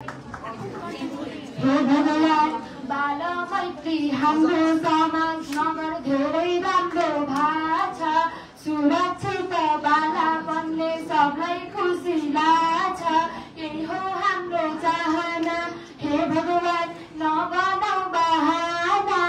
हे भगवान बाल मैत्री हाम्रो समाज नगर धेरै राम्रो भाछ सुरक्षित बाला बन्ने सबलाई खुसी लाग्छ यही हो हाम्रो चाहना हे भगवान नबनाऊ बहाना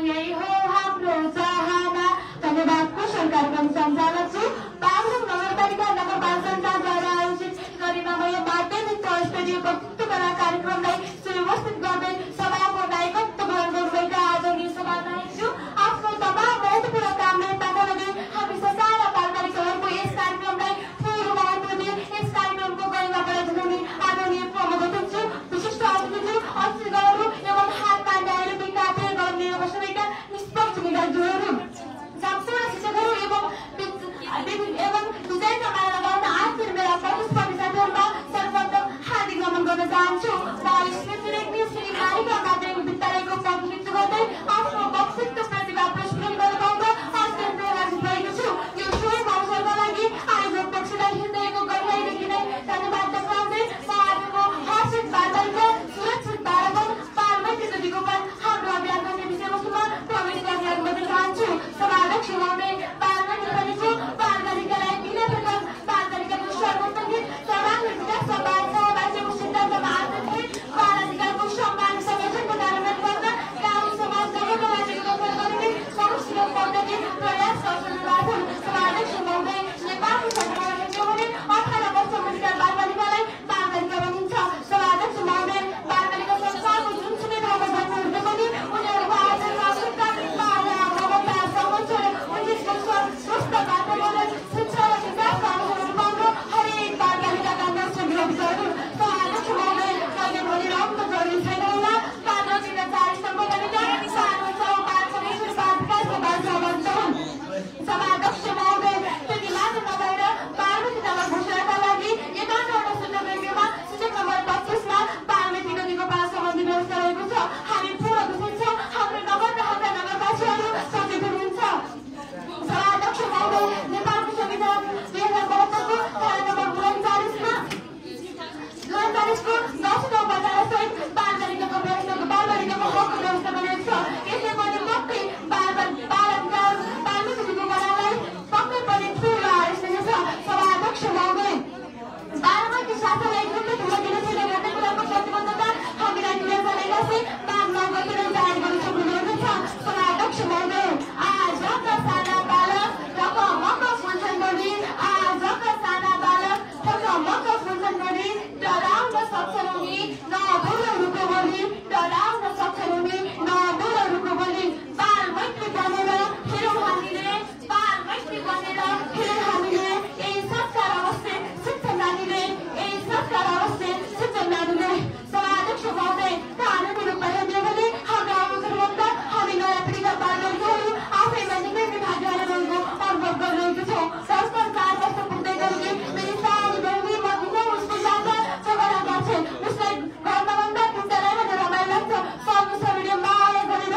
यही हो हाम्रो चाहना। धन्यवाद। कुशल कार्यक्रम सञ्चालक छु बागलुङ नगरपालिका नगरपालिका संस्थाद्वारा आयोजित गरिमामय माध्यमिक स्तरीय वक्तृत्व कला कार्यक्रमलाई सुव्यवस्थित गर्दै सभाको नायकत्व ग्रहण गर्नुभएका आदरणीय सभानायकज्यू आफ्नो तमाम महत्त्वपूर्ण कामले ताकलगे हामी सारा बालबालिकाहरूको यस कार्यक्रमलाई ठूलो महत्त्व दिए यस कार्यक्रमको गरिमा बढाइदिने आदरणीय प्रमुखज्यू विशिष्ट अतिथिज्यू अतिथिगणहरू एवं हात मान्नेहरू विज्ञापन गर्ने अवसरका निष्पक्ष निकायज्यूहरू सम्पूर्ण शिक्षकहरू एवं विजय समारोह गर्न आखिर मेरा प्रतिस्पर्धी साथीहरूमा सर्वप्रथम हार्दिक नमन गर्न चाहन्छु। म स्मृति रेग्मी श्री बालिका माध्यमिक विद्यालयको प्रतिनिधित्व गर्दै आफ्नो वक्तृत्व प्रतिभा प्रस्तुत गर्न पाउँदा अत्यन्त आनन्दित भएको छु। यो शुभ अवसरका लागि आयोजक पक्षलाई हृदयको गहिराईदेखि नै धन्यवाद दर्शाउँदै म आजको हर्षित बालबालिका सुरक्षित बालपन बालमैत्री दिगोपन हाम्रो अभियान भन्ने विषयवस्तुमा प्रविधि गर्ने गर्न चाहन्छु। सभाध्यक्ष महोदय बालमैत्री भनेको बालबालिकालाई बिना प्रकार बालबालिकाको सर्वोत्तम सर्वाङ्गीण विकास र बाल सहभागिताको सिद्धान्तमा आधारित बाल अधिकारको सम्मान संरक्षणको कार्यान्वयन गर्न गाउँ समाज जगतको राज्यको गठन गरिने समष्टिगत पद्धति प्रयास गर्छन्। सभाध्यक्ष महोदय नेपालको सरकारले के भने 18 वर्ष मुनिका बालबालिकालाई बालबालिका भनिन्छ। सभाध्यक्ष महोदय बालबालिका संस्थाको जुनसुकै ठाउँमा जन्म हुँदै पनि उनीहरूको आचरण आवश्यकता बाल ममता संरक्षण 19 वर्ष स्वस्थ वातावरण शिक्षा र विकासका अवसरहरू पाउन हरेक बालबालिकाका नर्सरी अफिसरहरू सभाध्यक्ष महोदय कहिले भोलि रम्न जरुरी छैन होला बालबालिका 4 स्तम्भ गरेर सानो छ बाल समेत बाल विकासको बाल सहभागिता हुन्। सभाध्यक्ष महोदय त्यति मात्र नभएर बालमित्र नम्बर घोषणाका लागि 51वटा सूचना रेडियोमा सूचक नम्बर 25 मा बालमित्र गतिको पास सम्बन्धी व्यवस्था रहेको छ। हामी पूर्ण खुसी छौँ हाम्रो नगर र हाम्रा नगरवासीहरू सचेत हुनुहुन्छ। सभाध्यक्ष महोदय नेपालको संविधान 2072 को धारा नम्बर 39 को 10औं बजारा सहित बालबालिकाको हकको व्यवस्था बनाएको छ। यसले पनि पक्कै बालमित्र दिगोपनलाई पक्कै पनि ठूलो आदेश दिनेछ। सभाध्यक्ष महोदय बालमैत्री शासनलाई कुनै ठूलो दिन छैन भन्ने कुराको प्रतिबद्धता हामीलाई निर्णय गरेपछि बाल नगरले जारी गर्न सक्नुहुनेछ। सभाध्यक्ष महोदय आजका साना बालक ढकमक फुल्छन् बढी आजका साना बालक ढकमक फुल्छन् बढी डराउन सक्छन् उनी नबोल्नुको बोली डराउन सक्छन् उनी नबोल्नुको बोली बालमैत्री बनेर खेलौँ हामीले बालमैत्री बनेर खेलौँ हामीले यही संस्कार अवश्य शिक्षण नानीले यही संस्कार अवश्य शिक्षण नानीले। सभाध्यक्ष महोदय कानुनी रूपमा हेर्ने भने हाम्रो अवसरभन्दा हामी नयाँ पिँढीका बालबालिकाहरू आफैमा निकै भाग्यवानहरूको अनुभव गरिरहेको छौँ। संस्कार 4 वर्ष पुग्दै गएकी मेरी सानी बहिनी म दिनौ स्कुल जाँदा झगडा गर्छन् उसलाई घरमा भन्दा विद्यालयमा नै रमाइलो लाग्छ। सब सबैले माया गरेर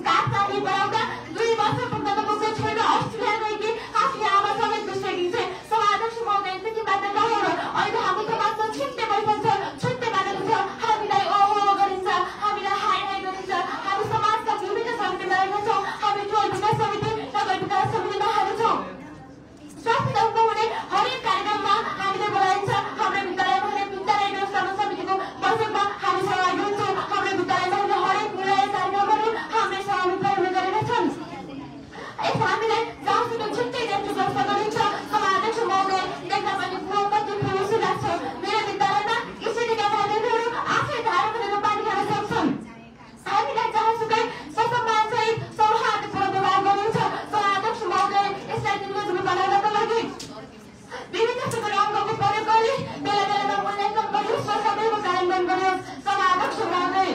काठसानी बनाउँदा 2 वर्ष पुग्दा पुग्दै छोडेर अस्ट्रेलिया गएकी आफ्नी आमा समेत बिर्सेकी छे। सभाध्यक्ष महोदय त्यति मात्र नभएर अहिले हाम्रो समाजमा छुट्टै भइसक्छ छुट्टै मानेको छ। हामीलाई ओहो गरिन्छ हामीलाई हाई हाई गरिन्छ। हामी समाजका विभिन्न समितिमा रहेका छौँ। हामी टोल विकास समिति नगर विकास समितिमा हामी छौँ। स्वास्थ्य हुने हरेक कार्यक्रममा हामीले बोलाइन्छ। हाम्रो विद्यालयमा हुने विद्यालय व्यवस्थापन समितिको बैठकमा हामी सहभागी हुन्छौँ। हाम्रो विद्यालयमा हुने हरेक निर्णय कार्यक्रमहरू हाम्रै सहभागी हुने गरेका छन्। यस हामीलाई जहाँसुकै छुट्टै नेतृत्व व्यवस्था गरिन्छ। सभाध्यक्ष महोदय देख्दा पनि कति खुसी लाग्छ। मेरो विद्यालयमा स्थितिका नानीहरू आफै धारा गरेर पानी खान सक्छन्। हामीलाई जहाँसुकै सम्मानसहित सौहार्दपूर्ण व्यवहार गरिन्छ। सभाध्यक्ष महोदय यसलाई निर्वाचन बनाउनका लागि विभिन्न किसिमको रङ्गको प्रयोग गरी बेला बेलामा मूल्याङ्कन गरी सबैको कार्यान्वयन गर्नुहोस्। सभाध्यक्ष महोदय